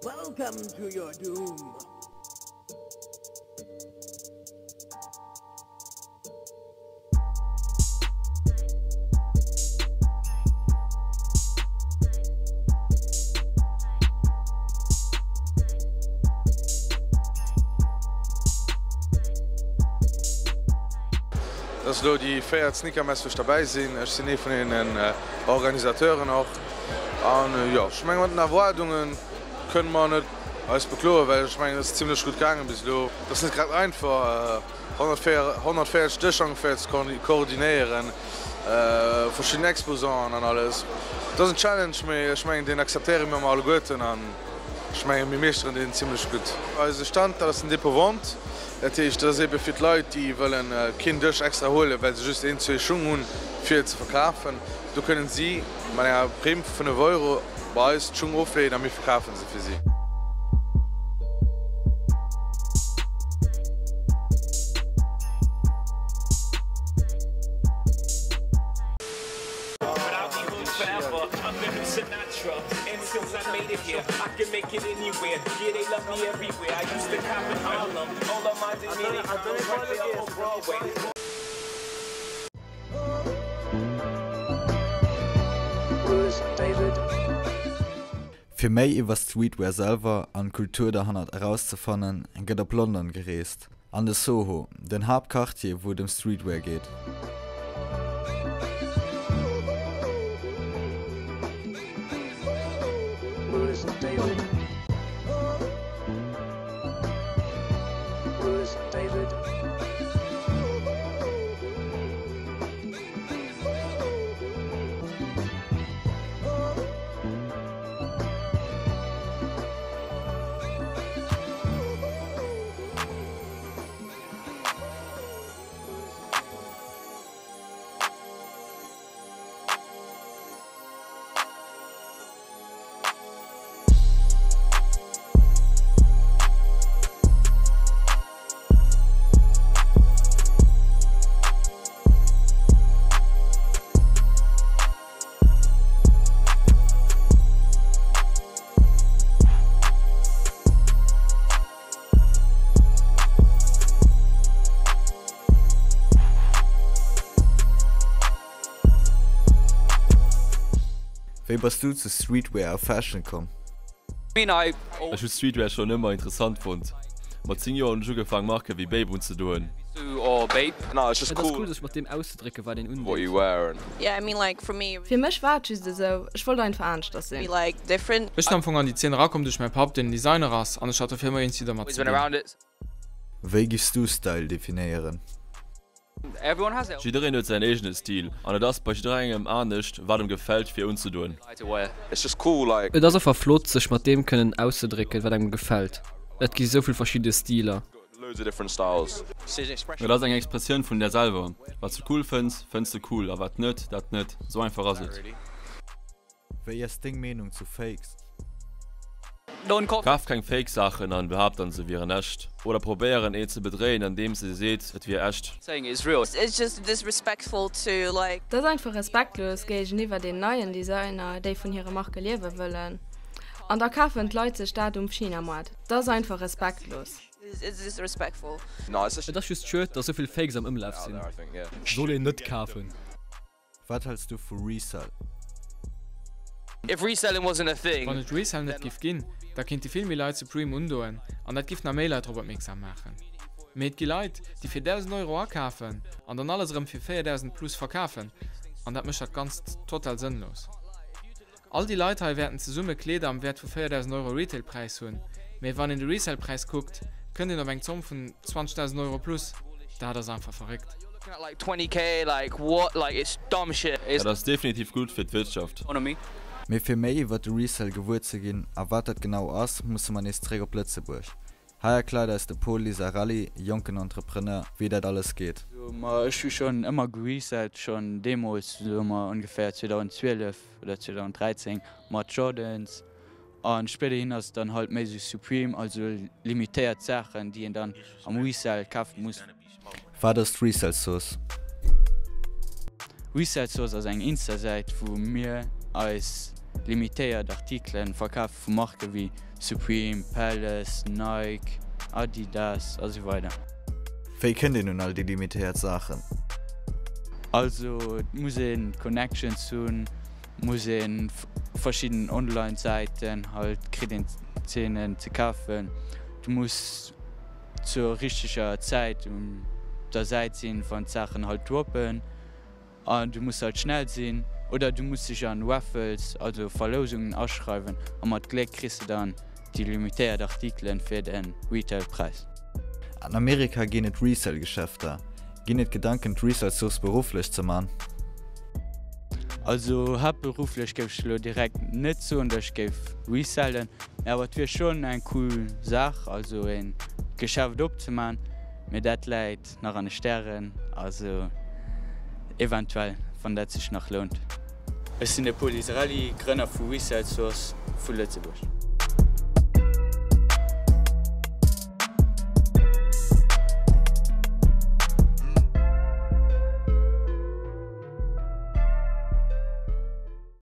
Welcome to your doom. Dat ass elo déi véiert Sneakermess wou ech derbäi sinn. Ech sinn ee vun den Organisateuren och. An jo, ech menge mat den Erwaardunge kënne mer net eis bekloen, well ech mengen et ass zimlech gutt gaange bis elo. Et ass net grad einfach 140 Dëscher ongeféier ze koordinéieren, verschidden Exposanten an alles. Et ass en Challenge, mee ech mengen deen akzeptéiere mir emmer alleguerten an ech mengen mir meeschteren deen zimlech gutt. Eise Stand, dat ass den Dépôt Vente, dat heescht dat ass ebe fir d'Leit déi wëllen keen Dësch extra huelen, well se just een, zwee Schung hunn fir ze verkafen. Do kënnen si mat enger Primm vu 5 Euro bei eis d'Schung ofleeën a mir verkafen se fir si. Fir méi iwwer Streetwear selwer an d'Kultur derhannert erauszefannen, gëtt op London gereest, an de Soho, den Haaptquartier wou et ëm Streetwear geet. Wéi bass du zu Streetwear a Fashion komm? Ech hu Streetwear schonn ëmmer interessant fonnt. Mat 10 Joer hunn ech ugefaang Marke wéi Bape unzedoen. Et ass cool sech mat deem auszedrécken wat een undeet. Fir mech war et just esou, ech wollt einfach aneschters sinn. Ech sinn am Fong an déi Zeen erakomm duerch mäi Papp, deen Designer ass, an ech hat dofir ëmmer iergendwéi domat ze dinn. Wéi giffs du Style definéieren? Jiddereen huet säin eegene Stil an et ass bei jidderengem anescht wat em gefält fir unzedoen. Et ass einfach flott sech mat deem kënnen auszedrécken wat engem gefält. Et gi souvill verschidde Stiler. Et ass eng Expressioun vun där selwer. Wat s de cool fënns, fënns de cool a wat net, dat net. Sou einfach ass et. Wéi ass deng Meenung zu Fakes? Kaf keng Fake Saachen an behaapt dann se wieren echt. Oder probéieren een ze bedréien andeems e seet et wier echt. Dat ass einfach respektlos géigeniwwer den neien Designer, déi vun hire Marke liewe wëllen. An da kafen d'Leit sech dat um Chinamoart. Dat ass einfach respektlos. Et ass just schued, dass souvill Fakes am Ëmlaf sinn. Soll een net kafen. Wat häls du vu Resell? Wann et Resell net giff ginn, da kinnte vill méi Leit Supreme undoen an dat giff nach méi Leit drop opmierksam maachen. Mee et gi Leit, déi fir 1.000 Euro akafen an dann alles erëm fir 4.000 plus verkafen an dat mécht dat Ganzt total sënnlos. All déi Leit hei wäerten zesumme Kleeder am Wäert vu 4.000 Euro Retail-Präis hunn, mee wann een de Resale-Präis kuckt, kënnt een op eng Zomm vun 20.000 Euro plus. Dat ass einfach verréckt. Dat ass definitiv gutt fir d'Wirtschaft. Mee fir méi iwwert de Resale gewuer ze ginn a wat dat genau ass, musse mer nees zeréck op Lëtzebuerg. Hei erkläert eis de Pol Lisarelli, jonken Entrepreneur, wéi dat alles geet. Ma ech hu schonn ëmmer geresellt, schonn deemools, soe mer ongeféier 2012 oder 2013 mat Jordans. A spéiderhin ass et dann halt méi sou Supreme, also limitéiert Saachen, déi een dann am Resell kafe muss. Wat ass d'Resell-Source? Resell Source ass eng Insta-Säit wou mir eis limitéiert Artikelen verkafe vu Marke wéi Supreme, Palace, Nike, Adidas a sou weider. Wéi kënnt een un all déi limitéiert Saachen? Also et muss een Connections hunn, muss een verschidden Online Säiten halt kritt een Zeenen ze kafen. Du muss zur richteger Zäit un der Säit sinn wann d'Saachen halt droppen an du muss halt schnell sinn oder du muss dech an Raffles, also Verlousungen aschreiwen a mat Gléck kriss de dann déi limitéiert Artikelen fir den Retail Präis. An Amerika ginn et Resale Geschäfter. Ginn et Gedanken d'Resale Source berufflech ze man? Also haaptberufflech géif ech elo direkt net soen dass ech géif resellen, mee awer et wier schonn eng cool Saach also een Geschäft opzeman, mee dat läit nach an de Stären, also eventuell wann dat sech nach lount. Ech sinn de Paul Israeli, Grënner vu Resell Source vu Lëtzebuerg.